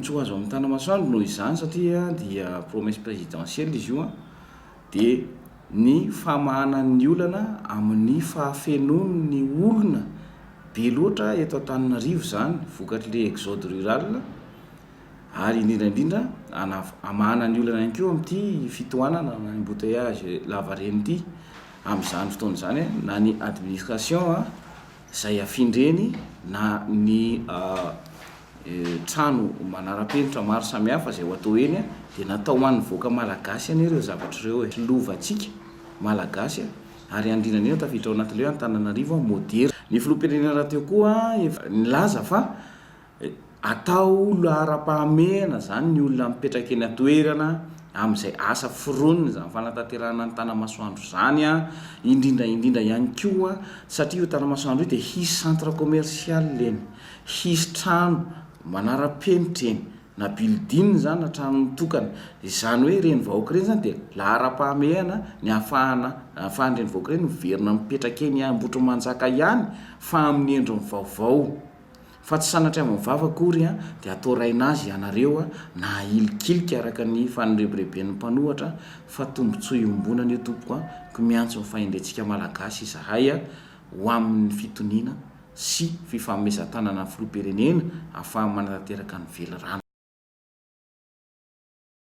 Tombontsoa azo amin'ny Tanamasoandro noho izany satria dia promesse présidentielle izy io dia ny famahana ny olana amin'ny fahafenoan'ny olona be loatra eto Antananarivo izany vokatr'ilay exode rural ary indrindra indrindra hamahana ny olana ihany koa amin'ity fitohanana na embouteillage lavareny ity amin'izany fotoana izany na ny administration izay afindra eny na ny trano manara-penitra maro samihafa izay ho atao eny dia natao ho an'ny vahoaka malagasy anie ireo zavatra ireo e! Lovantsika malagasy ary andriana indrindra tafiditra ao anatin'ilay hoe Antananarivo moderina. Ny filoham-pirenena rahateo koa efa nilaza fa Atao laharam-pahamehana izany ny olona mipetraka eny an-toerana amin'izay asa foronina izany fanatanterahana ny Tanamasoandro izany, indrindra indrindra ihany koa satria io Tanamasoandro io dia hisy centre commercial eny, hisy trano manara-penitra eny, na building izany na trano mitokana, izany hoe ireny vahoaka ireny izany dia laharam-pahamehana ny ahafahana ahafahan'ireny vahoaka ireny miverina mipetraka eny Ambohitrimanjaka ihany fa amin'ny endriny vaovao. Fa tsy sanatria amin'ny vava akory dia atao rainazy ianareo na ahilikilika araka ny fanirebireben'ny mpanohatra fa tombotsoa iombonana io tompoko a, ko miantso ny fahendrentsika malagasy izahay ho amin'ny fitoniana sy fifanomezan-tanana ny filoham-pirenena ahafahany manatanteraka ny velirano.